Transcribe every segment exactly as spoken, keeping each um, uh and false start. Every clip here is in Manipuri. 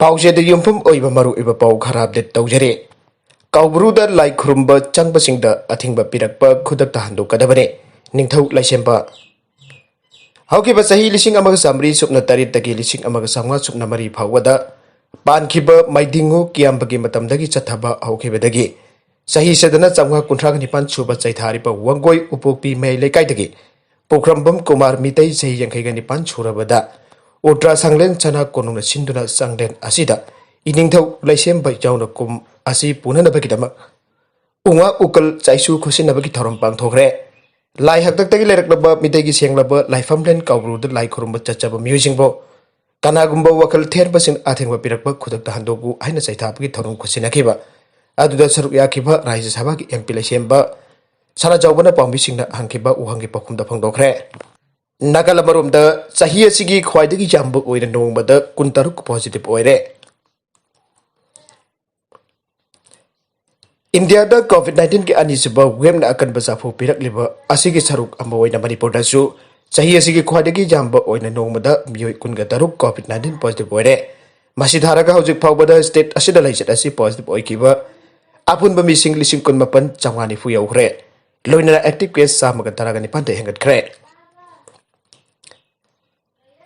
ꯄꯥꯎꯆꯦꯗ ꯌꯨꯝꯐꯝ ꯑꯣꯏꯕ ꯃꯔꯨꯑꯣꯏꯕ ꯄꯥꯎ ꯈꯔ ꯑꯞꯗꯦꯠ ꯇꯧꯖꯔꯤ꯫ ꯀꯥꯎꯕ꯭ꯔꯨꯗ ꯂꯥꯏ ꯈꯨꯔꯨꯝꯕ ꯆꯪꯕꯁꯤꯡꯗ ꯑꯊꯤꯡꯕ ꯄꯤꯔꯛꯄ ꯈꯨꯗꯛꯇ ꯍꯟꯗꯣꯛꯀꯗꯕꯅꯤ꯫ ꯅꯤꯡꯊꯧ ꯂꯩꯁꯦꯝꯕ꯫ ꯍꯧꯈꯤꯕ ꯆꯍꯤ ꯂꯤꯁꯤꯡ ꯑꯃꯒ ꯆꯥꯃꯔꯤ ꯁꯨꯞꯅ ꯇꯔꯦꯠꯇꯒꯤ ꯂꯤꯁꯤꯡ ꯑꯃꯒ ꯆꯥꯝꯃꯉꯥ ꯁꯨꯞꯅ ꯃꯔꯤ ꯐꯥꯎꯕꯗ ꯄꯥꯟꯈꯤꯕ ꯃꯩꯗꯤꯡꯉꯨ ꯀꯤꯌꯥꯝꯕꯒꯤ ꯃꯇꯝꯗꯒꯤ ꯆꯠꯊꯕ ꯍꯧꯈꯤꯕꯗꯒꯤ ꯆꯍꯤ ꯁꯗꯅ ꯆꯥꯝꯃꯉꯥ ꯀꯨꯟꯊ꯭ꯔꯥꯒ ꯅꯤꯄꯥꯟ ꯁꯨꯕ ꯆꯩꯊꯥꯔꯤꯕ ꯋꯥꯡꯒꯣꯏ ꯎꯄꯣꯛꯄꯤ ꯃꯌꯥꯏ ꯂꯩꯀꯥꯏꯗꯒꯤ ꯄꯨꯈ꯭ꯔꯝꯕꯝ ꯀꯨꯃꯥꯔ ꯃꯤꯇꯩ ꯆꯍꯤ ꯌꯥꯡꯈꯩꯒ ꯅꯤꯄꯥꯟ ꯁꯨꯔꯕꯗ ꯎꯇ꯭ꯔꯥ ꯁꯪꯂꯦꯟ ꯁꯅꯥ ꯀꯣꯅꯨꯡꯅ ꯁꯤꯟꯗꯨꯅ ꯆꯥꯡꯂꯦꯟ ꯑꯁꯤꯗ ꯏꯅꯤꯡꯊꯧ ꯂꯩꯁꯦꯝꯕ ꯌꯥꯎꯅ ꯀꯨꯝ ꯑꯁꯤ ꯄꯨꯅꯅꯕꯒꯤꯗꯃꯛ ꯎꯉꯥ ꯎꯀꯜ ꯆꯥꯏꯁꯨ ꯈꯣꯠꯆꯤꯟꯅꯕꯒꯤ ꯊꯧꯔꯝ ꯄꯥꯡꯊꯣꯛꯈ꯭ꯔꯦ꯫ ꯂꯥꯏ ꯍꯥꯛꯇꯛꯇꯒꯤ ꯂꯩꯔꯛꯂꯕ ꯃꯤꯇꯩꯒꯤ ꯁꯦꯡꯂꯕ ꯂꯥꯏꯐꯝꯂꯦꯟ ꯀꯥꯎꯕ꯭ꯔꯨꯗ ꯂꯥꯏ ꯈꯨꯔꯨꯝꯕ ꯆꯠꯆꯕ ꯃꯤꯑꯣꯏꯁꯤꯡꯕꯨ ꯀꯅꯥꯒꯨꯝꯕ ꯋꯥꯈꯜ ꯊꯦꯔꯕꯁꯤꯡ ꯑꯊꯦꯡꯕ ꯄꯤꯔꯛꯄ ꯈꯨꯗꯛꯇ ꯍꯟꯗꯣꯛꯎ ꯍꯥꯏꯅ ꯆꯩꯊꯥꯕꯒꯤ ꯊꯧꯔꯝ ꯈꯨꯠꯁꯤꯟꯅꯈꯤꯕ ꯑꯗꯨꯗ ꯁꯔꯨꯛ ꯌꯥꯈꯤꯕ ꯔꯥꯖ꯭ꯌ ꯁꯚꯥꯒꯤ ꯑꯦꯝ ꯄꯤ ꯂꯩꯁꯦꯝꯕ ꯁꯅꯥꯖꯥꯎꯕꯅ ꯄꯥꯎꯃꯤꯁꯤꯡꯅ ꯍꯪꯈꯤꯕ ꯋꯥꯍꯪꯒꯤ ꯄꯥꯎꯈꯨꯝꯗ ꯐꯣꯡꯗꯣꯛꯈ꯭ꯔꯦ꯫ ꯅꯥꯒꯥꯂꯥꯟ ꯑꯃꯔꯣꯝꯗ ꯆꯍꯤ ꯑꯁꯤꯒꯤ ꯈ꯭ꯋꯥꯏꯗꯒꯤ ꯌꯥꯝꯕ ꯑꯣꯏꯅ ꯅꯣꯡꯃꯗ ꯀꯨꯟꯇꯔꯨꯛ ꯄꯣꯖꯤꯇꯤꯚ ꯑꯣꯏꯔꯦ꯫ ꯏꯟꯗꯤꯌꯥꯗ ꯀꯣꯚꯤꯗ ꯅꯥꯏꯟꯇꯤꯟꯒꯤ ꯑꯅꯤꯁꯨꯕ ꯋꯦꯕꯅ ꯑꯀꯟꯕ ꯁꯥꯐꯨ ꯄꯤꯔꯛꯂꯤꯕ ꯑꯁꯤꯒꯤ ꯁꯔꯨꯛ ꯑꯃ ꯑꯣꯏꯅ ꯃꯅꯤꯄꯨꯔꯗꯁꯨ ꯆꯍꯤ ꯑꯁꯤꯒꯤ ꯈ꯭ꯋꯥꯏꯗꯒꯤ ꯌꯥꯝꯕ ꯑꯣꯏꯅ ꯅꯣꯡꯃꯗ ꯃꯤꯑꯣꯏ ꯀꯨꯟꯒ ꯇꯔꯨꯛ ꯀꯣꯚꯤꯗ ꯅꯥꯏꯟꯇꯤꯟ ꯄꯣꯖꯤꯇꯤꯚ ꯑꯣꯏꯔꯦ꯫ ꯃꯁꯤ ꯊꯥꯔꯒ ꯍꯧꯖꯤꯛ ꯐꯥꯎꯕꯗ ꯁ꯭ꯇꯦꯠ ꯑꯁꯤꯗ ꯂꯩꯆꯠ ꯑꯁꯤ ꯄꯣꯖꯤꯇꯤꯚ ꯑꯣꯏꯈꯤꯕ ꯑꯄꯨꯟꯕ ꯃꯤꯁꯤꯡ ꯂꯤꯁꯤꯡ ꯀꯨꯟ ꯃꯥꯄꯟ ꯆꯥꯝꯃꯉꯥ ꯅꯤꯐꯨ ꯌꯧꯈ꯭ꯔꯦ꯫ ꯂꯣꯏꯅꯅ ꯑꯦꯛꯇꯤꯚ ꯀꯦꯁ ꯆꯥꯝꯃꯒ ꯇꯔꯥꯒ ꯅꯤꯄꯥꯟꯗ ꯍꯦꯟꯒꯠꯈ꯭ꯔꯦ꯫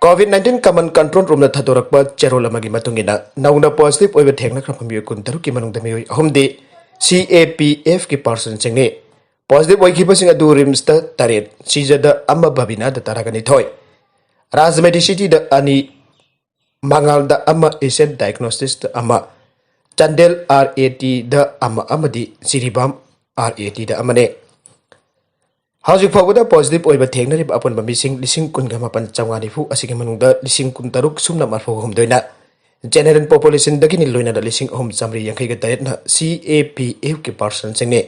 ꯀꯣꯚꯤꯗ ꯅꯥꯏꯟꯇꯤꯟ ꯀꯃꯟ ꯀꯟꯇ꯭ꯔꯣꯜ ꯔꯨꯝꯅ ꯊꯥꯗꯣꯔꯛꯄ ꯆꯦꯔꯣꯜ ꯑꯃꯒꯤ ꯃꯇꯨꯡ ꯏꯟꯅ, ꯅꯧꯅ ꯄꯣꯖꯤꯇꯤꯚ ꯑꯣꯏꯕ ꯊꯦꯡꯅꯈ꯭ꯔꯕ ꯃꯤꯑꯣꯏ ꯀꯨꯟꯇꯔꯨꯛꯀꯤ ꯃꯅꯨꯡꯗ ꯃꯤꯑꯣꯏ ꯑꯍꯨꯝꯗꯤ ꯁꯤ ꯑꯦ ꯄꯤ ꯑꯦꯐꯀꯤ ꯄꯥꯔꯁꯟꯁꯤꯡꯅꯤ꯫ ꯄꯣꯖꯤꯇꯤꯚ ꯑꯣꯏꯈꯤꯕꯁꯤꯡ ꯑꯗꯨ ꯔꯤꯝꯁꯇ ꯇꯔꯦꯠ, ꯁꯤꯖꯗ ꯑꯃ, ꯕꯕꯤꯅꯥꯗ ꯇꯔꯥꯒ ꯅꯤꯊꯣꯏ, ꯔꯥꯖꯃꯦꯗꯤꯁꯤꯇꯤꯗ ꯑꯅꯤ, ꯃꯉꯥꯜꯗ ꯑꯃ, ꯑꯦꯁꯤꯌꯥꯟ ꯗꯥꯏꯒꯅꯣꯁꯤꯁꯇ ꯑꯃ, ꯆꯥꯟꯗꯦꯜ ꯑꯥꯔ ꯑꯦ ꯇꯤꯗ ꯑꯃ ꯑꯃꯗꯤ ꯖꯤꯔꯤꯕꯥꯝ ꯑꯥꯔ ꯑꯦ ꯇꯤꯗ ꯑꯃꯅꯤ꯫ ꯍꯧꯖꯤꯛ ꯐꯥꯎꯕꯗ ꯄꯣꯖꯤꯇꯤꯚ ꯑꯣꯏꯕ ꯊꯦꯡꯅꯔꯤꯕ ꯑꯄꯨꯟꯕ ꯃꯤꯁꯤꯡ ꯂꯤꯁꯤꯡ ꯀꯨꯟꯒ ꯃꯥꯄꯟ ꯆꯥꯝꯃꯉꯥ ꯅꯤꯐꯨ ꯑꯁꯤꯒꯤ ꯃꯅꯨꯡꯗ ꯂꯤꯁꯤꯡ ꯀꯨꯟꯇꯔꯨꯛ ꯁꯨꯞꯅ ꯃꯔꯤꯐꯨ ꯍꯨꯝꯗꯣꯏꯅ ꯖꯦꯅꯦꯔꯦꯜ ꯄꯣꯄꯨꯂꯦꯁꯟꯗꯒꯤꯅꯤ, ꯂꯣꯏꯅꯅ ꯂꯤꯁꯤꯡ ꯑꯍꯨꯝ ꯆꯥꯝꯃꯔꯤ ꯌꯥꯡꯈꯩꯒ ꯇꯔꯦꯠꯅ ꯁꯤ ꯑꯦ ꯄꯤ ꯑꯦꯐꯀꯤ ꯄꯥꯔꯁꯟꯁꯤꯡꯅꯤ꯫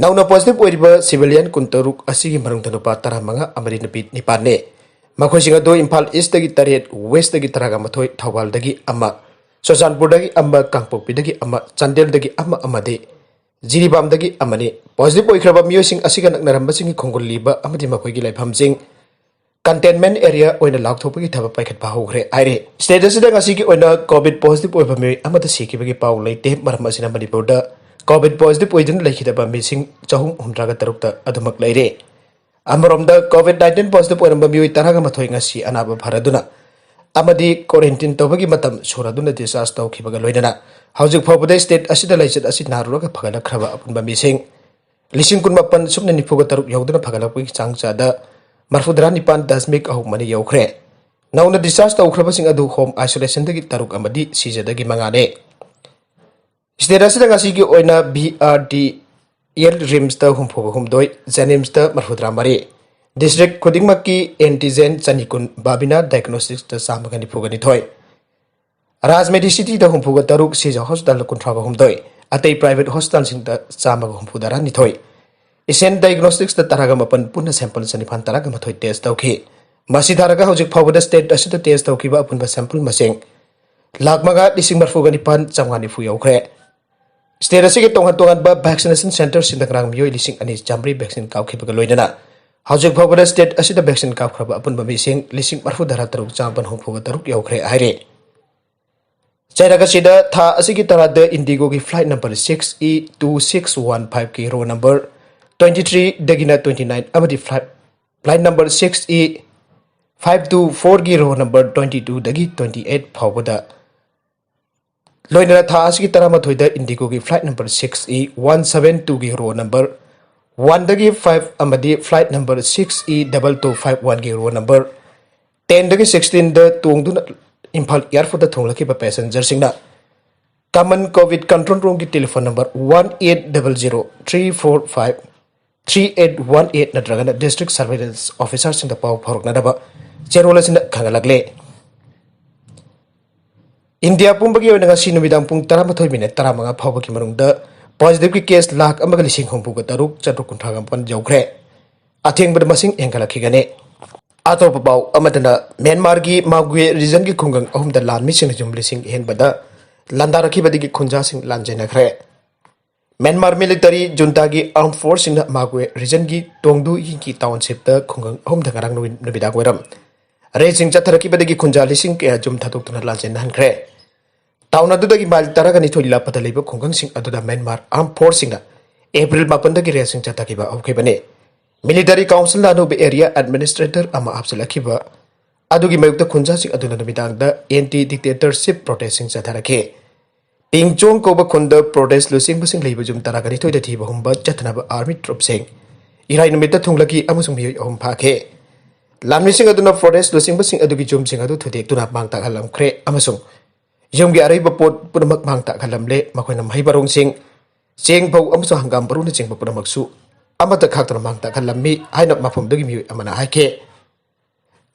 ꯅꯧꯅ ꯄꯣꯖꯤꯇꯤꯚ ꯑꯣꯏꯔꯤꯕ ꯁꯤꯚꯤꯂꯤꯌꯟ ꯀꯨꯟꯇꯔꯨꯛ ꯑꯁꯤꯒꯤ ꯃꯅꯨꯡꯗ ꯅꯨꯄꯥ ꯇꯔꯥꯃꯉꯥ ꯑꯃꯗꯤ ꯅꯨꯄꯤ ꯅꯤꯄꯥꯟꯅꯤ꯫ ꯃꯈꯣꯏꯁꯤꯡ ꯑꯗꯨ ꯏꯝꯐꯥꯜ ꯏꯁꯇꯒꯤ ꯇꯔꯦꯠ, ꯋꯦꯁꯇꯒꯤ ꯇꯔꯥꯒ ꯃꯥꯊꯣꯏ, ꯊꯧꯕꯥꯜꯗꯒꯤ ꯑꯃ, ꯆꯨꯔꯆꯥꯟꯄꯨꯔꯗꯒꯤ ꯑꯃ, ꯀꯥꯡꯄꯣꯛꯄꯤꯗꯒꯤ ꯑꯃ, ꯆꯥꯟꯗꯦꯜꯗꯒꯤ ꯑꯃ ꯑꯃꯗꯤ ꯖꯤꯔꯤꯕꯥꯝꯗꯒꯤ ꯑꯃꯅꯤ꯫ ꯄꯣꯖꯤꯇꯤꯚ ꯑꯣꯏꯈ꯭ꯔꯕ ꯃꯤꯑꯣꯏꯁꯤꯡ ꯑꯁꯤꯒ ꯅꯛꯅꯔꯝꯕꯁꯤꯡꯒꯤ ꯈꯣꯡꯒꯨꯜ ꯂꯤꯕ ꯑꯃꯗꯤ ꯃꯈꯣꯏꯒꯤ ꯂꯩꯐꯝꯁꯤꯡ containment area ꯑꯣꯏꯅ ꯂꯥꯎꯊꯣꯛꯄꯒꯤ ꯊꯕꯛ ꯄꯥꯏꯈꯠꯄ ꯍꯧꯈ꯭ꯔꯦ ꯍꯥꯏꯔꯤ꯫ State ꯑꯁꯤꯗ ꯉꯁꯤꯒꯤ ꯑꯣꯏꯅ COVID positive ꯑꯣꯏꯕ ꯃꯤꯑꯣꯏ ꯑꯃꯠꯇ ꯁꯤꯈꯤꯕꯒꯤ ꯄꯥꯎ ꯂꯩꯇꯦ꯫ ꯃꯔꯝ ꯑꯁꯤꯅ ꯃꯅꯤꯄꯨꯔꯗ COVID positive ꯑꯣꯏꯗꯨꯅ ꯂꯩꯈꯤꯗꯕ ꯃꯤꯁꯤꯡ ꯆꯍꯨꯝ ꯍꯨꯝꯗ꯭ꯔꯥꯒ ꯇꯔꯨꯛꯇ ꯑꯗꯨꯃꯛ ꯂꯩꯔꯦ꯫ ꯑꯃꯔꯣꯝꯗ COVID nineteen positive ꯑꯣꯏꯔꯝꯕ ꯃꯤꯑꯣꯏ ꯇꯔꯥꯒ ꯃꯥꯊꯣꯏ ꯉꯁꯤ ꯑꯅꯥꯕ ꯐꯔꯗꯨꯅ ꯑꯃꯗꯤ quarantine ꯇꯧꯕꯒꯤ ꯃꯇꯝ ꯁꯨꯔꯗꯨꯅ discharge ꯇꯧꯈꯤꯕꯒ ꯂꯣꯏꯅꯅ ꯍꯧꯖꯤꯛ ꯐꯥꯎꯕꯗ state ꯑꯁꯤꯗ ꯂꯥꯏꯆꯠ ꯑꯁꯤ ꯅꯥꯔꯨꯔꯒ ꯐꯒꯠꯂꯛꯈ꯭ꯔꯕ ꯑꯄꯨꯟꯕ ꯃꯤꯁꯤꯡ ꯂꯤꯁꯤꯡ ꯀꯨꯟꯃꯥꯄꯟ ꯁꯨꯞꯅ ꯅꯤꯐꯨꯒ ꯇꯔꯨꯛ ꯌꯧꯗꯨꯅ ꯐꯒꯠꯂꯛꯄꯒꯤ ꯆꯥꯡ ꯆꯥꯗ ꯃꯔꯐꯨꯇꯔꯥ ꯅꯤꯄꯥꯟ ꯗꯁꯃꯤꯛ ꯑꯍꯨꯝ ꯑꯅꯤ ꯌꯧꯈ꯭ꯔꯦ꯫ ꯅꯧꯅ discharge ꯇꯧꯈ꯭ꯔꯕꯁꯤꯡ ꯑꯗꯨ home isolationꯗꯒꯤ ꯇꯔꯨꯛ ꯑꯃꯗꯤ ꯁꯤꯖꯗꯒꯤ ꯃꯉꯥꯅꯤ꯫ State ꯑꯁꯤꯗ ꯉꯁꯤꯒꯤ ꯑꯣꯏꯅ BRDL RIMSꯇ ꯍꯨꯝꯐꯨꯒ ꯍꯨꯝꯗꯣꯏ, JNIMSꯇ ꯃꯔꯐꯨꯇꯔꯥ ꯃꯔꯤ, district ꯈꯨꯗꯤꯡꯃꯛꯀꯤ antigen ꯆꯅꯤ ꯀꯨꯟ, Babina Diagnosticsꯇ ꯆꯥꯝꯃꯒ ꯅꯤꯐꯨꯒ ꯅꯤꯊꯣꯏ, Raj Medicityꯗ ꯍꯨꯝꯐꯨꯒ ꯇꯔꯨꯛ, Sija Hospitalꯗ ꯀꯨꯟꯊ꯭ꯔꯥꯒ ꯍꯨꯝꯗꯣꯏ, ꯑꯇꯩ private hospitalꯁꯤꯡꯗ ꯆꯥꯝꯃꯒ ꯍꯨꯝꯐꯨ ꯇꯔꯥꯅꯤꯊꯣꯏ, Asian Diagnosticsꯇ ꯇꯔꯥꯒ ꯃꯥꯄꯟ, ꯄꯨꯟꯅ sample ꯆꯅꯤꯄꯥꯟ ꯇꯔꯥꯒ ꯃꯥꯊꯣꯏ test ꯇꯧꯈꯤ꯫ ꯃꯁꯤ ꯊꯥꯔꯒ ꯍꯧꯖꯤꯛ ꯐꯥꯎꯕꯗ state ꯑꯁꯤꯗ test ꯇꯧꯈꯤꯕ ꯑꯄꯨꯟꯕ sample ꯃꯁꯤꯡ ꯂꯥꯈ ꯃꯉꯥ ꯂꯤꯁꯤꯡ ꯃꯔꯐꯨꯒ ꯅꯤꯄꯥꯟ ꯆꯥꯝꯃꯉꯥ ꯅꯤꯐꯨ ꯌꯧꯈ꯭ꯔꯦ꯫ State ꯑꯁꯤꯒꯤ ꯇꯣꯉꯥꯟ ꯇꯣꯉꯥꯟꯕ vaccination centreꯁꯤꯡꯗ ꯉꯔꯥꯡ ꯃꯤꯑꯣꯏ ꯂꯤꯁꯤꯡ ꯑꯅꯤ ꯆꯥꯃꯔꯤ vaccine ꯀꯥꯞꯈꯤꯕꯒ ꯂꯣꯏꯅꯅ ꯍꯧꯖꯤꯛ ꯐꯥꯎꯕꯗ state ꯑꯁꯤꯗ vaccine ꯀꯥꯞꯈ꯭ꯔꯕ ꯑꯄꯨꯟꯕ ꯃꯤꯁꯤꯡ ꯂꯤꯁꯤꯡ ꯃꯔꯐꯨ ꯇꯔꯥ ꯇꯔꯨꯛ ꯆꯥꯝꯃꯥꯄꯟ ꯍꯨꯝꯐꯨꯒ ꯇꯔꯨꯛ ꯌꯧꯈ꯭ꯔꯦ ꯍꯥꯏꯔꯤ꯫ ꯆꯩꯔꯥꯛ ꯑꯁꯤꯗ ꯊꯥ ꯑꯁꯤꯒꯤ ꯇꯔꯥꯗ IndiGoꯒꯤ flight number six E two six one fiveꯀꯤ row number twenty threeꯗꯒꯤꯅ twenty nine ꯑꯃꯗꯤ flight flight number six E five two fourꯒꯤ row number twenty twoꯗꯒꯤ twenty eight ꯐꯥꯎꯕꯗ, ꯂꯣꯏꯅꯅ ꯊꯥ ꯑꯁꯤꯒꯤ ꯇꯔꯥꯃꯥꯊꯣꯏꯗ IndiGoꯒꯤ flight number six E one seven twoꯒꯤ row number oneꯗꯒꯤ five ꯑꯃꯗꯤ flight number six E double two five oneꯒꯤ row number tenꯗꯒꯤ sixteenꯗ ꯇꯣꯡꯗꯨꯅ Imphal airportꯇ ꯊꯨꯡꯂꯛꯈꯤꯕ passengerꯁꯤꯡꯅ common COVID control roomꯒꯤ telephone number one eight double zero three four five three eight one eight ꯅꯠꯇ꯭ꯔꯒꯅ district surveillance officerꯁꯤꯡꯗ ꯄꯥꯎ ꯐꯥꯎꯔꯛꯅꯅꯕ ꯆꯦꯔꯣꯜ ꯑꯁꯤꯅ ꯈꯪꯍꯜꯂꯛꯂꯦ꯫ ꯏꯟꯗꯤꯌꯥ ꯄꯨꯝꯕꯒꯤ ꯑꯣꯏꯅ ꯉꯁꯤ ꯅꯨꯃꯤꯗꯥꯡ ꯄꯨꯡ ꯇꯔꯥꯃꯥꯊꯣꯏ minute ꯇꯔꯥꯃꯉꯥ ꯐꯥꯎꯕꯒꯤ ꯃꯅꯨꯡꯗ positiveꯀꯤ case ꯂꯥꯈ ꯑꯃꯒ ꯂꯤꯁꯤꯡ ꯍꯨꯝꯐꯨꯒ ꯇꯔꯨꯛ ꯆꯥꯇ꯭ꯔꯨꯛ ꯀꯨꯟꯊ꯭ꯔꯥꯒ ꯃꯥꯄꯟ ꯌꯧꯈ꯭ꯔꯦ꯫ ꯑꯊꯦꯡꯕꯗ ꯃꯁꯤꯡ ꯍꯦꯟꯒꯠꯂꯛꯈꯤꯒꯅꯤ꯫ ꯑꯇꯣꯞꯄ ꯄꯥꯎ ꯑꯃꯗꯅ, ꯃ꯭ꯌꯥꯟꯃꯥꯔꯒꯤ ꯃꯥꯎꯒ꯭ꯋꯦ regionꯒꯤ ꯈꯨꯡꯒꯪ ꯑꯍꯨꯝꯗ ꯂꯥꯟꯃꯤꯁꯤꯡꯅ ꯌꯨꯝ ꯂꯤꯁꯤꯡ ꯍꯦꯟꯕꯗ ꯂꯥꯟꯗꯥꯔꯛꯈꯤꯕꯗꯒꯤ ꯈꯨꯟꯖꯥꯁꯤꯡ ꯂꯥꯟꯖꯦꯟꯅꯈ꯭ꯔꯦ꯫ ꯃ꯭ꯌꯥꯟꯃꯥꯔ ꯃꯤꯂꯤꯇꯔꯤ ꯖꯨꯟꯇꯥꯒꯤ ꯑꯥꯔꯝ ꯐꯣꯔꯁꯁꯤꯡꯅ ꯃꯥꯒꯨꯋꯦ ꯔꯤꯖꯟꯒꯤ ꯇꯣꯡꯗꯨ ꯌꯤꯡꯀꯤ ꯇꯥꯎꯟꯁꯤꯞꯇ ꯈꯨꯡꯒꯪ ꯑꯍꯨꯝꯗ ꯉꯔꯥꯡ ꯅꯨꯃꯤꯠ- ꯅꯨꯃꯤꯗꯥꯡ ꯋꯥꯏꯔꯝ ꯔꯦꯗꯁꯤꯡ ꯆꯠꯊꯔꯛꯈꯤꯕꯗꯒꯤ ꯈꯨꯟꯖꯥ ꯂꯤꯁꯤꯡ ꯀꯌꯥ ꯌꯨꯝ ꯊꯥꯗꯣꯛꯇꯨꯅ ꯂꯥꯟꯖꯦꯟꯅꯍꯟꯈ꯭ꯔꯦ꯫ ꯇꯥꯎꯟ ꯑꯗꯨꯗꯒꯤ ꯃꯥꯏꯜ ꯇꯔꯥꯒ ꯅꯤꯊꯣꯏ ꯂꯥꯞꯄꯗ ꯂꯩꯕ ꯈꯨꯡꯒꯪꯁꯤꯡ ꯑꯗꯨꯗ ꯃ꯭ꯌꯥꯟꯃꯥꯔ ꯑꯥꯔꯝ ꯐꯣꯔꯁꯁꯤꯡꯅ ꯑꯦꯄ꯭ꯔꯤꯜ ꯃꯥꯄꯟꯗꯒꯤ ꯔꯦꯗꯁꯤꯡ ꯆꯠꯊꯈꯤꯕ ꯍꯧꯈꯤꯕꯅꯤ꯫ ꯃꯤꯂꯤꯇꯔꯤ ꯀꯥꯎꯟꯁꯤꯜꯅ ꯑꯅꯧꯕ ꯑꯦꯔꯤꯌꯥ ꯑꯦꯗꯃꯤꯅꯤꯁꯇ꯭ꯔꯦꯇꯔ ꯑꯃ ꯍꯥꯞꯆꯤꯜꯂꯛꯈꯤꯕ ꯑꯗꯨꯒꯤ ꯃꯥꯌꯣꯛꯇ ꯈꯨꯟꯖꯥꯁꯤꯡ ꯑꯗꯨꯅ ꯅꯨꯃꯤꯗꯥꯡꯗ ꯑꯦꯟꯇꯤ ꯗꯤꯛꯇꯦꯇꯔꯁꯤꯞ ꯄ꯭ꯔꯣꯇꯦꯁꯁꯤꯡ ꯆꯠꯊꯔꯛꯈꯤ꯫ ꯄꯤꯡꯆꯣꯡ ꯀꯧꯕ ꯈꯨꯟꯗ ꯄ꯭ꯔꯣꯇꯦꯁ ꯂꯨꯆꯤꯡꯕꯁꯤꯡ ꯂꯩꯕ ꯌꯨꯝ ꯇꯔꯥꯒ ꯅꯤꯊꯣꯏꯗ ꯊꯤꯕ ꯍꯨꯝꯕ ꯆꯠꯊꯅꯕ ꯑꯥꯔꯃꯤ ꯇ꯭ꯔꯨꯞꯁꯤꯡ ꯏꯔꯥꯏ ꯅꯨꯃꯤꯠꯇ ꯊꯨꯡꯂꯈꯤ ꯑꯃꯁꯨꯡ ꯃꯤꯑꯣꯏ ꯑꯍꯨꯝ ꯐꯥꯈꯤ꯫ ꯂꯥꯟꯃꯤꯁꯤꯡ ꯑꯗꯨꯅ ꯄ꯭ꯔꯣꯇꯦꯁ ꯂꯨꯆꯤꯡꯕꯁꯤꯡ ꯑꯗꯨꯒꯤ ꯌꯨꯝꯁꯤꯡ ꯑꯗꯨ ꯊꯨꯗꯦꯛꯇꯨꯅ ꯃꯥꯡ ꯇꯥꯛꯍꯜꯂꯝꯈ꯭ꯔꯦ ꯑꯃꯁꯨꯡ ꯌꯨꯝꯒꯤ ꯑꯔꯩꯕ ꯄꯣꯠ ꯄꯨꯝꯅꯃꯛ ꯃꯥꯡ ꯇꯥꯛꯍꯜꯂꯝꯂꯦ, ꯃꯈꯣꯏꯅ ꯃꯍꯩ ꯃꯔꯣꯡꯁꯤꯡ, ꯆꯦꯡ, ꯐꯧ ꯑꯃꯁꯨꯡ ꯍꯪꯒꯥꯝ ꯃꯔꯨꯅꯆꯤꯡꯕ ꯄꯨꯝꯅꯃꯛꯁꯨ ꯑꯃꯠꯇ ꯈꯥꯛꯇꯅ ꯃꯥꯡ ꯇꯥꯛꯍꯜꯂꯝꯃꯤ ꯍꯥꯏꯅ ꯃꯐꯝꯗꯨꯒꯤ ꯃꯤꯑꯣꯏ ꯑꯃꯅ ꯍꯥꯏꯈꯤ꯫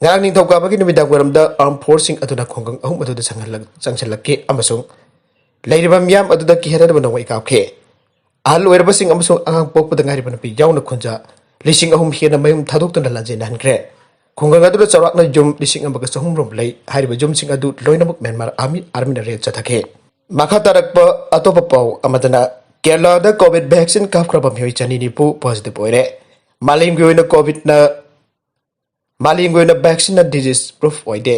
ꯉꯔꯥꯡ ꯅꯤꯡꯊꯧꯀꯥꯕꯒꯤ ꯅꯨꯃꯤꯗꯥꯡ ꯋꯥꯏꯔꯝꯗ ꯑꯥꯔꯝ ꯐꯣꯔꯁꯁꯤꯡ ꯑꯗꯨꯅ ꯈꯨꯡꯒꯪ ꯑꯍꯨꯝ ꯑꯗꯨꯗ ꯆꯪꯍꯜꯂꯛ- ꯆꯪꯁꯤꯜꯂꯛꯈꯤ ꯑꯃꯁꯨꯡ ꯂꯩꯔꯤꯕ ꯃꯤꯌꯥꯝ ꯑꯗꯨꯗ ꯀꯤꯍꯟꯅꯗꯕ ꯅꯣꯡꯃꯩ ꯀꯥꯞꯈꯤ꯫ ꯑꯍꯜ ꯑꯣꯏꯔꯕꯁꯤꯡ ꯑꯃꯁꯨꯡ ꯑꯉꯥꯡ ꯄꯣꯛꯄꯗ ꯉꯥꯏꯔꯤꯕ ꯅꯨꯄꯤ ꯌꯥꯎꯅ ꯈꯨꯟꯖꯥ ꯂꯤꯁꯤꯡ ꯑꯍꯨꯝ ꯍꯦꯟꯅ ꯃꯌꯨꯝ ꯊꯥꯗꯣꯛꯇꯨꯅ ꯂꯥꯟꯖꯦꯟꯅꯍꯟꯈ꯭ꯔꯦ꯫ ꯈꯨꯡꯒꯪ ꯑꯗꯨꯗ ꯆꯥꯎꯔꯥꯛꯅ ꯌꯨꯝ ꯂꯤꯁꯤꯡ ꯑꯃꯒ ꯆꯍꯨꯝ ꯔꯣꯝ ꯂꯩ꯫ ꯍꯥꯏꯔꯤꯕ ꯌꯨꯝꯁꯤꯡ ꯑꯗꯨ ꯂꯣꯏꯅꯃꯛ ꯃ꯭ꯌꯥꯟꯃꯥꯔ ꯑꯥꯔꯃꯤ ꯑꯥꯔꯃꯤꯅ ꯔꯦꯗ ꯆꯠꯊꯈꯤ꯫ ꯃꯈꯥ ꯇꯥꯔꯛꯄ ꯑꯇꯣꯞꯄ ꯄꯥꯎ ꯑꯃꯗꯅ, ꯀꯦꯔꯂꯥꯗ ꯀꯣꯚꯤꯗ ꯚꯦꯛꯁꯤꯟ ꯀꯥꯞꯈ꯭ꯔꯕ ꯃꯤꯑꯣꯏ ꯆꯅꯤ ꯅꯤꯐꯨ ꯄꯣꯖꯤꯇꯤꯚ ꯑꯣꯏꯔꯦ꯫ ꯃꯥꯂꯦꯝꯒꯤ ꯑꯣꯏꯅ ꯀꯣꯚꯤꯗꯅ ꯃꯥꯂꯦꯝꯒꯤ ꯑꯣꯏꯅ ꯚꯦꯛꯁꯤꯟꯅ ꯗꯤꯖꯤꯁ ꯄ꯭ꯔꯨꯐ ꯑꯣꯏꯗꯦ꯫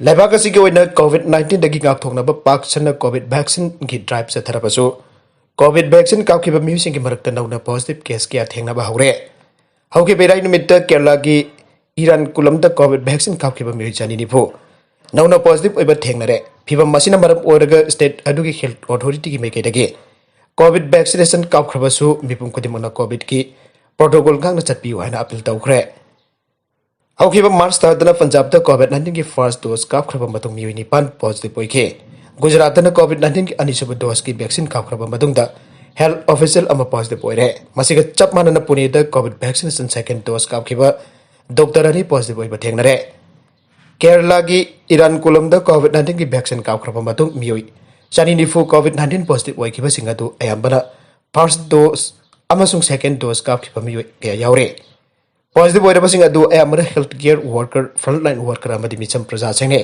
ꯂꯩꯕꯥꯛ ꯑꯁꯤꯒꯤ ꯑꯣꯏꯅ ꯀꯣꯚꯤꯗ ꯅꯥꯏꯟꯇꯤꯟꯗꯒꯤ ꯉꯥꯛꯊꯣꯛꯅꯕ ꯄꯥꯛ ꯁꯟꯅ ꯀꯣꯚꯤꯗ ꯚꯦꯛꯁꯤꯟꯒꯤ ꯗ꯭ꯔꯥꯏꯚ ꯆꯠꯊꯔꯕꯁꯨ, ꯀꯣꯚꯤꯗ ꯚꯦꯛꯁꯤꯟ ꯀꯥꯞꯈꯤꯕ ꯃꯤꯑꯣꯏꯁꯤꯡꯒꯤ ꯃꯔꯛꯇ ꯅꯧꯅ ꯄꯣꯖꯤꯇꯤꯚ ꯀꯦꯁ ꯀꯌꯥ ꯊꯦꯡꯅꯕ ꯍꯧꯔꯦ꯫ ꯍꯧꯈꯤꯕ ꯏꯔꯥꯏ ꯅꯨꯃꯤꯠꯇ ꯀꯦꯔꯂꯥꯒꯤ ꯏꯔꯥꯟꯀꯨꯂꯝꯗ ꯀꯣꯚꯤꯗ ꯚꯦꯛꯁꯤꯟ ꯀꯥꯞꯈꯤꯕ ꯃꯤꯑꯣꯏ ꯆꯅꯤ ꯅꯤꯐꯨ ꯅꯧꯅ ꯄꯣꯖꯤꯇꯤꯚ ꯑꯣꯏꯕ ꯊꯦꯡꯅꯔꯦ꯫ ꯐꯤꯚꯝ ꯑꯁꯤꯅ ꯃꯔꯝ ꯑꯣꯏꯔꯒ ꯁ꯭ꯇꯦꯠ ꯑꯗꯨꯒꯤ ꯍꯦꯜꯊ ꯑꯣꯊꯣꯔꯤꯇꯤꯒꯤ ꯃꯥꯏꯀꯩꯗꯒꯤ ꯀꯣꯚꯤꯗ ꯚꯦꯛꯁꯤꯅꯦꯁꯟ ꯀꯥꯞꯈ꯭ꯔꯕꯁꯨ ꯃꯤꯄꯨꯝ ꯈꯨꯗꯤꯡꯃꯛꯅ ꯀꯣꯚꯤꯗꯀꯤ ꯄ꯭ꯔꯣꯇꯣꯀꯣꯜ ꯉꯥꯛꯅ ꯆꯠꯄꯤꯌꯨ ꯍꯥꯏꯅ ꯑꯄꯤꯜ ꯇꯧꯈ꯭ꯔꯦ꯫ ꯍꯧꯈꯤꯕ ꯃꯥꯔꯆ ꯊꯥꯗꯅ ꯄꯟꯖꯥꯕꯇ ꯀꯣꯚꯤꯗ ꯅꯥꯏꯟꯇꯤꯟꯒꯤ ꯐꯥꯔꯁ ꯗꯣꯁ ꯀꯥꯞꯈ꯭ꯔꯕ ꯃꯇꯨꯡ ꯃꯤꯑꯣꯏ ꯅꯤꯄꯥꯟ ꯄꯣꯖꯤꯇꯤꯚ ꯑꯣꯏꯈꯤ꯫ ꯒꯨꯖꯔꯥꯠꯇꯅ ꯀꯣꯚꯤꯗ ꯅꯥꯏꯟꯇꯤꯟꯒꯤ ꯑꯅꯤꯁꯨꯕ ꯗꯣꯁꯀꯤ ꯚꯦꯛꯁꯤꯟ ꯀꯥꯞꯈ꯭ꯔꯕ ꯃꯇꯨꯡꯗ ꯍꯦꯜꯊ ꯑꯣꯐꯤꯁꯤꯌꯦꯜ ꯑꯃ ꯄꯣꯖꯤꯇꯤꯚ ꯑꯣꯏꯔꯦ꯫ ꯃꯁꯤꯒ ꯆꯞ ꯃꯥꯟꯅꯅ ꯄꯨꯅꯦꯗ ꯀꯣꯚꯤꯗ ꯚꯦꯛꯁꯤꯅꯦꯁꯟ ꯁꯦꯀꯦꯟ ꯗꯣꯁ ꯀꯥꯞꯈꯤꯕ ꯗꯣꯛꯇꯔ ꯑꯅꯤ ꯄꯣꯖꯤꯇꯤꯚ ꯑꯣꯏꯕ ꯊꯦꯡꯅꯔꯦ꯫ ꯀꯦꯔꯂꯥꯒꯤ ꯏꯔꯥꯟꯀꯨꯂꯝꯗ ꯀꯣꯚꯤꯗ ꯅꯥꯏꯟꯇꯤꯟꯒꯤ ꯚꯦꯛꯁꯤꯟ ꯀꯥꯞꯈ꯭ꯔꯕ ꯃꯇꯨꯡ ꯃꯤꯑꯣꯏ ꯆꯅꯤ ꯅꯤꯐꯨ ꯀꯣꯚꯤꯗ ꯅꯥꯏꯟꯇꯤꯟ ꯄꯣꯖꯤꯇꯤꯚ ꯑꯣꯏꯈꯤꯕꯁꯤꯡ ꯑꯗꯨ ꯑꯌꯥꯝꯕꯅ ꯐꯥꯔꯁ ꯗꯣꯁ ꯑꯃꯁꯨꯡ ꯁꯦꯀꯦꯟ ꯗꯣꯁ ꯀꯥꯞꯈꯤꯕ ꯃꯤꯑꯣꯏ ꯀꯌꯥ ꯌꯥꯎꯔꯦ꯫ ꯄꯣꯖꯤꯇꯤꯚ ꯑꯣꯏꯔꯕꯁꯤꯡ ꯑꯗꯨ ꯑꯌꯥꯝꯕꯅ health care worker, frontline worker ꯑꯃꯗꯤ ꯃꯤꯆꯝ ꯄ꯭ꯔꯖꯥꯁꯤꯡꯅꯤ꯫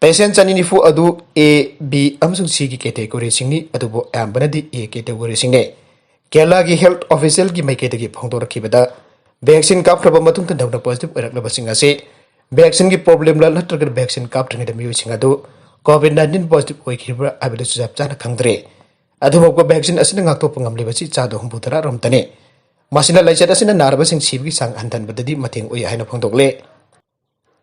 Patient ꯆꯅꯤ ꯅꯤꯐꯨ ꯑꯗꯨ A, B ꯑꯃꯁꯨꯡ Cꯒꯤ categoryꯁꯤꯡꯅꯤ, ꯑꯗꯨꯕꯨ ꯑꯌꯥꯝꯕꯅꯗꯤ A categoryꯁꯤꯡꯅꯤ꯫ ꯀꯦꯔꯂꯥꯒꯤ health officialꯒꯤ ꯃꯥꯏꯀꯩꯗꯒꯤ ꯐꯣꯡꯗꯣꯔꯛꯈꯤꯕꯗ, vaccine ꯀꯥꯞꯈ꯭ꯔꯕ ꯃꯇꯨꯡꯗ ꯅꯧꯅ positive ꯑꯣꯏꯔꯛꯂꯕꯁꯤꯡ ꯑꯁꯤ vaccineꯒꯤ problemꯂ ꯅꯠꯇ꯭ꯔꯒ vaccine ꯀꯥꯞꯇ꯭ꯔꯤꯉꯩꯗ ꯃꯤꯑꯣꯏꯁꯤꯡ ꯑꯗꯨ COVID nineteen positive ꯑꯣꯏꯈꯤꯕ꯭ꯔꯥ ꯍꯥꯏꯕꯗꯨꯁꯨ ꯆꯞ ꯆꯥꯅ ꯈꯪꯗ꯭ꯔꯤ꯫ ꯑꯗꯨꯐꯥꯎꯕ vaccine ꯑꯁꯤꯅ ꯉꯥꯛꯊꯣꯛꯄ ꯉꯝꯂꯤꯕꯁꯤ ꯆꯥꯗ ꯍꯨꯝꯐꯨ ꯇꯔꯥ ꯔꯣꯝꯇꯅꯤ꯫ ꯃꯁꯤꯅ ꯂꯥꯏꯆꯠ ꯑꯁꯤꯅ ꯅꯥꯔꯕꯁꯤꯡ ꯁꯤꯕꯒꯤ ꯆꯥꯡ ꯍꯟꯊꯍꯟꯕꯗꯗꯤ ꯃꯇꯦꯡ ꯑꯣꯏ ꯍꯥꯏꯅ ꯐꯣꯡꯗꯣꯛꯂꯦ꯫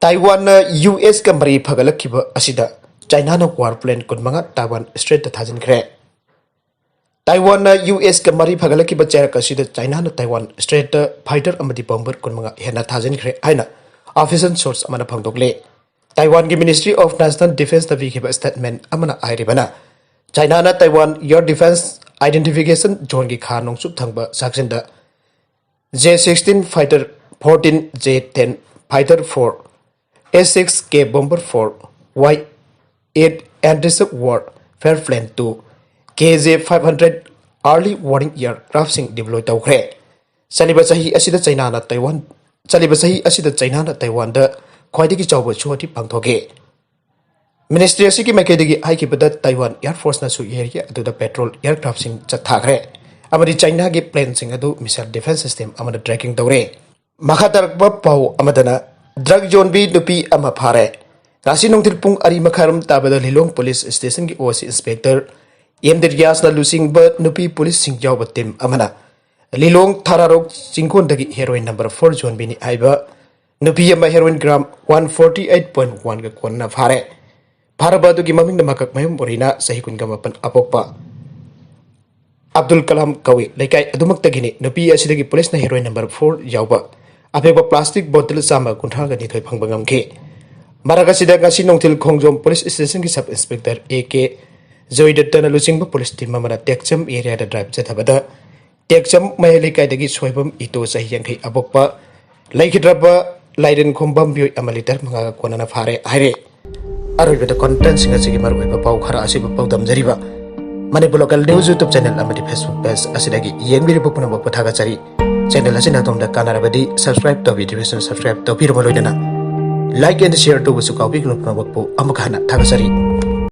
ꯇꯥꯏꯋꯥꯟꯅ USꯀ ꯃꯔꯤ ꯐꯒꯠꯂꯛꯈꯤꯕ ꯑꯁꯤꯗ ꯆꯥꯏꯅꯥꯅ war plane ꯀꯨꯟꯃꯉꯥ ꯇꯥꯏꯋꯥꯟ straitꯇ ꯊꯥꯖꯤꯟꯈ꯭ꯔꯦ꯫ ꯇꯥꯏꯋꯥꯟꯅ USꯀ ꯃꯔꯤ ꯐꯒꯠꯂꯛꯈꯤꯕ ꯆꯩꯔꯛ ꯑꯁꯤꯗ ꯆꯥꯏꯅꯥꯅ ꯇꯥꯏꯋꯥꯟ straitꯇ fighter ꯑꯃꯗꯤ bomber ꯀꯨꯟꯃꯉꯥ ꯍꯦꯟꯅ ꯊꯥꯖꯤꯟꯈ꯭ꯔꯦ ꯍꯥꯏꯅ official source ꯑꯃꯅ ꯐꯣꯡꯗꯣꯛꯂꯦ꯫ ꯇꯥꯏꯋꯥꯟꯒꯤ Ministry of National Defenceꯇ ꯄꯤꯈꯤꯕ statement ꯑꯃꯅ ꯍꯥꯏꯔꯤꯕꯅ, ꯆꯥꯏꯅꯥꯅ ꯇꯥꯏꯋꯥꯟ air defense identification zoneꯒꯤ ꯈꯥ ꯅꯣꯡꯆꯨꯞ ꯊꯪꯕ ꯁꯛꯆꯤꯟꯗ J sixteen fighter, fourteen J ten fighter, four S six K bomber, four Y eight anti-ship warfare plane, two Kj five hundred early warning aircraftꯁꯤꯡ deploy ꯇꯧꯈ꯭ꯔꯦ꯫ ꯆꯠꯂꯤꯕ ꯆꯍꯤ ꯑꯁꯤꯗ ꯆꯩꯅꯥꯅ ꯇꯥꯏꯋꯥꯟ ꯆꯠꯂꯤꯕ ꯆꯍꯤ ꯑꯁꯤꯗ ꯆꯩꯅꯥꯅ ꯇꯥꯏꯋꯥꯟꯗ ꯈ꯭ꯋꯥꯏꯗꯒꯤ ꯆꯥꯎꯕ ꯁꯣꯇꯤ ꯄꯥꯡꯊꯣꯛꯈꯤ꯫ Ministry ꯑꯁꯤꯒꯤ ꯃꯥꯏꯀꯩꯗꯒꯤ ꯍꯥꯏꯈꯤꯕꯗ, ꯇꯥꯏꯋꯥꯟ air forceꯅꯁꯨ area ꯑꯗꯨꯗ patrol aircraftꯁꯤꯡ ꯆꯠꯊꯈ꯭ꯔꯦ ꯑꯃꯗꯤ ꯆꯥꯏꯅꯥꯒꯤ planeꯁꯤꯡ ꯑꯗꯨ missile defense system ꯑꯃꯅ tracking ꯇꯧꯔꯦ꯫ ꯃꯈꯥ ꯇꯥꯔꯛꯄ ꯄꯥꯎ ꯑꯃꯗꯅ, drug ꯌꯣꯟꯕꯤ ꯅꯨꯄꯤ ꯑꯃ ꯐꯥꯔꯦ꯫ ꯉꯁꯤ ꯅꯨꯡꯊꯤꯜ ꯄꯨꯡ ꯑꯅꯤ ꯃꯈꯥꯏꯔꯣꯝ ꯇꯥꯕꯗ ꯂꯤꯂꯣꯡ police stationꯒꯤ OC inspector M ꯗꯤꯔꯤꯌꯥꯁꯅ ꯂꯨꯆꯤꯡꯕ ꯅꯨꯄꯤ policeꯁꯤꯡ ꯌꯥꯎꯕ team ꯑꯃꯅ ꯂꯤꯂꯣꯡ ꯊꯥꯔꯥꯔꯣꯛ ꯆꯤꯡꯒꯣꯟꯗꯒꯤ heroin number four ꯌꯣꯟꯕꯤꯅꯤ ꯍꯥꯏꯕ ꯅꯨꯄꯤ ꯑꯃ heroin gram one forty eight point oneꯒ ꯀꯣꯟꯅꯅ ꯐꯥꯔꯦ꯫ ꯐꯥꯔꯕ ꯑꯗꯨꯒꯤ ꯃꯃꯤꯡꯅ ꯃꯀꯛꯃꯌꯨꯝ ꯕꯣꯔꯤꯅꯥ, ꯆꯍꯤ ꯀꯨꯟꯒ ꯃꯥꯄꯟ, ꯑꯄꯣꯛꯄ ꯑꯕꯗꯨꯜ ꯀꯂꯥꯝ ꯀꯧꯏ꯫ ꯂꯩꯀꯥꯏ ꯑꯗꯨꯃꯛꯇꯒꯤꯅꯤ꯫ ꯅꯨꯄꯤ ꯑꯁꯤꯗꯒꯤ policeꯅ heroin number four ꯌꯥꯎꯕ ꯑꯄꯤꯛꯄ plastic bottle ꯆꯥꯝꯃ ꯀꯨꯟꯊ꯭ꯔꯥꯒ ꯅꯤꯊꯣꯏ ꯐꯪꯕ ꯉꯝꯈꯤ꯫ ꯃꯔꯛ ꯑꯁꯤꯗ ꯉꯁꯤ ꯅꯨꯡꯊꯤꯜ ꯈꯣꯡꯖꯣꯝ police stationꯒꯤ sub inspector A K ꯖꯣꯏꯗꯠꯇꯅ ꯂꯨꯆꯤꯡꯕ police team ꯑꯃꯅ ꯇꯦꯛꯆꯝ areaꯗ drive ꯆꯠꯊꯕꯗ, ꯇꯦꯛꯆꯝ ꯃꯌꯥꯏ ꯂꯩꯀꯥꯏꯗꯒꯤ ꯁꯣꯏꯕꯝ ꯏꯇꯣ, ꯆꯍꯤ ꯌꯥꯡꯈꯩ, ꯑꯄꯣꯛꯄ, ꯂꯩꯈꯤꯗ꯭ꯔꯕ ꯂꯥꯏꯔꯦꯟꯈꯣꯝꯕꯝ ꯃꯤꯑꯣꯏ ꯑꯃ litre ꯃꯉꯥꯒ ꯀꯣꯟꯅꯅ ꯐꯥꯔꯦ ꯍꯥꯏꯔꯦ꯫ ꯑꯔꯣꯏꯕꯗ contentꯁꯤꯡ ꯑꯁꯤꯒꯤ ꯃꯔꯨꯑꯣꯏꯕ ꯄꯥꯎ ꯈꯔ ꯑꯁꯤꯕꯨ ꯄꯥꯎꯗꯝꯖꯔꯤꯕ꯫ Manipur Local News YouTube channel ꯑꯃꯗꯤ Facebook page ꯑꯁꯤꯗꯒꯤ ꯌꯦꯡꯕꯤꯔꯤꯕ ꯄꯨꯝꯅꯃꯛꯄꯨ ꯊꯥꯒꯠꯆꯔꯤ꯫ Channel ꯑꯁꯤꯅ ꯑꯗꯣꯝꯗ ꯀꯥꯟꯅꯔꯕꯗꯤ subscribe ꯇꯧꯕꯤꯗ꯭ꯔꯤꯕꯁꯤꯡ subscribe ꯇꯧꯕꯤꯔꯕ ꯂꯣꯏꯅꯅ Like and share ꯇꯧꯕꯁꯨ ꯀꯥꯎꯕꯤꯒꯅꯨ꯫ ꯄꯨꯝꯅꯃꯛꯄꯨ ꯑꯃꯨꯛ ꯍꯟꯅ ꯊꯥꯒꯠꯆꯔꯤ꯫